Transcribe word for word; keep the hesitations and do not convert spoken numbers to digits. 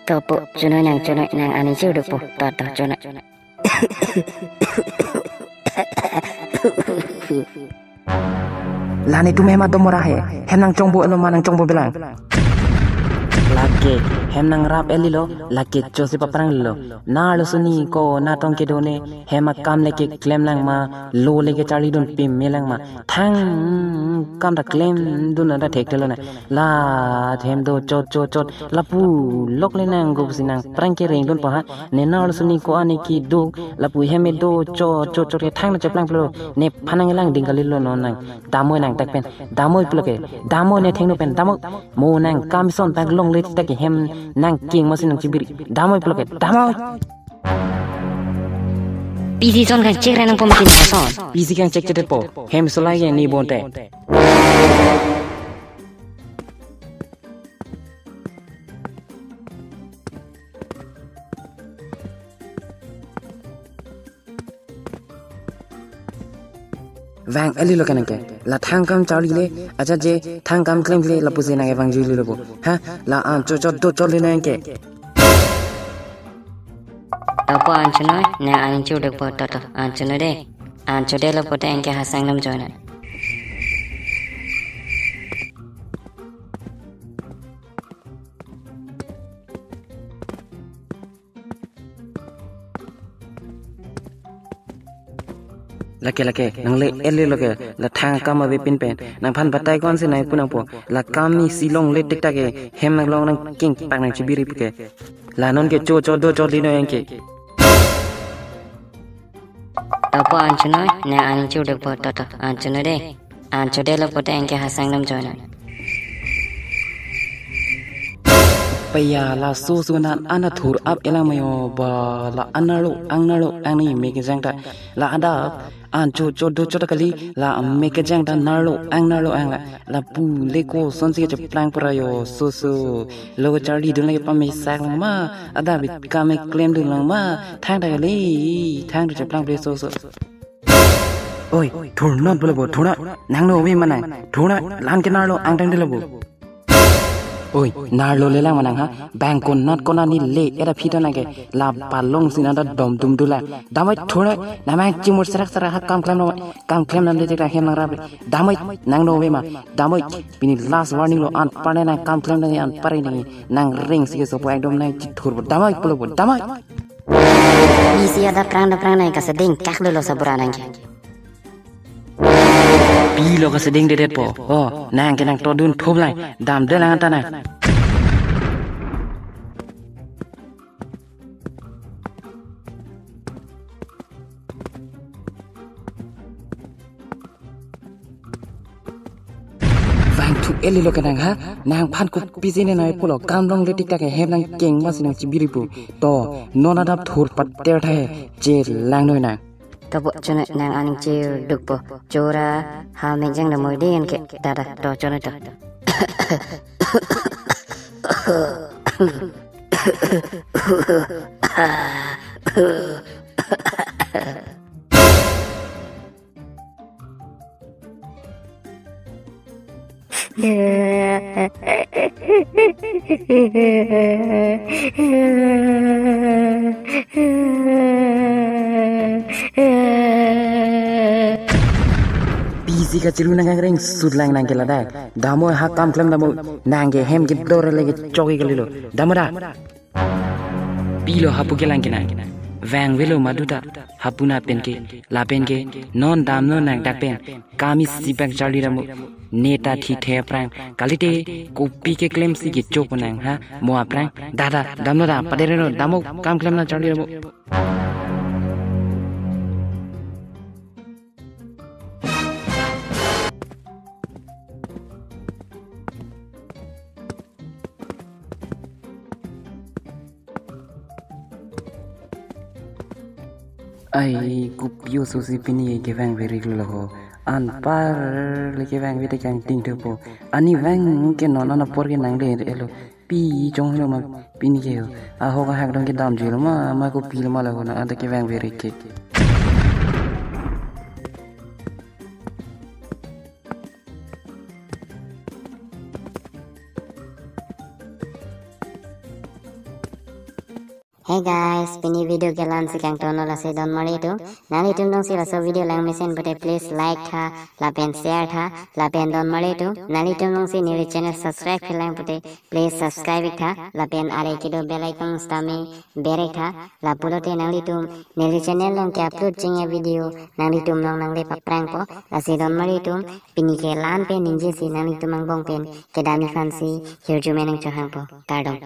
To po, chonoi nang, chonoi nang, aning chirdukpo, to, to, chonoi. La netum hem adomora he, hem nangchongbo-etlo ma nangchongbobelang? Lake, hem nangrap-etlo, lake chosi papranglelo. Narlo suni ko natong kedo ne, hem akam le keklemlang ma, lo le kecharlidun pemelang ma. Thang kam ta klemdun ta thekthelo na. La hem do chot chot chot. Lapu lok le nang go si nangprang kerengdunpo ha. Ne narlo suni ko ani keduk. Lapu hem do chot chot chot ke thang na cheplangplo. Nephan nanglang ding kalilo non nang. Damoi nang dak pen. Damoi pulo ke. Damoi ne thengno pen. Damoi. Mo nang kam son tak longle tak hem nangking mo si nangchibiri. Damoi pulo ke. Damoi. Pisi son kangchek ra nangpo makin son. Pisi kangchekchekpo. Hem solai ke ne bonte. Vang-etlo kenang ke. La thang kam charli le, aja je thang kam klemkle lapusi nang vangjuilelo bo. Ha, la an chot chot do chot le nang ke. To po an chonoi, nang aning chirdukpo, to, to, an chonoi de. An chodetlo pote anke hasang dam chonoi. Lake lake, nangle-etlo ke, la thang kam avepin pen. Nangphan batai ko-an si nangpu nangpo. La kam isi longle tik tak ke, hem nanglong nangking pak nangchibiri ke. La non ke chot chot do chot lino anke. To po an chonoi, nang aning chirdukpo, to, to, an chonoi de. An chodetlo pote anke hasang dam chonoi. Paya laso sunan ana thur ap elang mayo ba la an narlo ang narlo ang ni me kejang ta la adap an chot chot do chot kali la me kejang ta narlo ang narlo ang la lapu le ko son si cheplang pura yo so so lo charlidun le pamesak lang ma adap kam klemdun lang ma thang ta kali thang ta cheplangple so so. Oi, thurnon pulo bo, thurnon. Nangno ove ma nang. Thurnon, lan ke narlo angdang delo bo. Oi, narlo lelang ma nang ha. Bang konat konat ni le, era phita nang ke. La palong si nang ta dom dum dula. Damoi thurnon, namang chimur serak serak ha kam klem no, kam klem nam de ta hem nangrap. Damoi, nangno ove ma. Damoi, pini last warning lo an parne nang kam klem nang an parne nang ring si ke sopo ekdom nang chithur bo. Damoi pulo bo, damoi. Isi ada prang da prang nang kaseding kak dolo sabura nang ke. Pilo kaseding dedetpo. Oh, nang ke nang todun thup lang. Damde lang anta nang. Vangthu-etlo kenang ha, nangphan kopisi ne nai pulo kam longle tik tak hem nangking ma si nangchibiri pu. To, non adap thur pater tha he, chelang noi nang. To po chonoi nang aning chirdukpo, chora ha mejang damoi de anke, dada, to chonoi to. Pisi kachiru nang kangring sut lang nang ke ladak. Damoi ha kam klem damoi nang ke hem ke dor le ke choki kalilo. Damoi da. Pilo hapu kelang kenang. Vangvelo madu ta. Hapu na pen ke. Lapen ke. Non damnon nang dak pen. Kam isi bang charli damo. Neta thi the aphrang. Kalite kopi keklem si kecho ponang ha. Mo aphrang. Dada. Damno da. Padereno. Damo kam klem na charli damo. Ai, kopi oso si pini kevang veri lo ho. Anpar le kevang veri kang ting thupo. Ani vang ke non an apor ke nang de elo. Pi chonghelo ma pini ke ho. Ahok ahak dong ke damjuilo ma, ma kopilo ma lo ho na ada kevang veri ke. Hey guys, pini video ke la-ansi kangtonlo. Lasi don marli atum, nanglitum jongsi laso video lang mesen pute please like tha, lapen share tha, lapen don marli atum, nanglitum jongsi neli channel subscribe ke lang pute please subscribe ik tha, lapen are kedo bell icon sitame ber ik tha, lapulote nanglitum neli channel along ke-upload chengya video nanglitum along nangle paprangpo. Lasi don marli atum, pini ke la-an pen ningjesi nanglitum angbong pen kedam aphansi hirjume nangchohangpo. Kardom.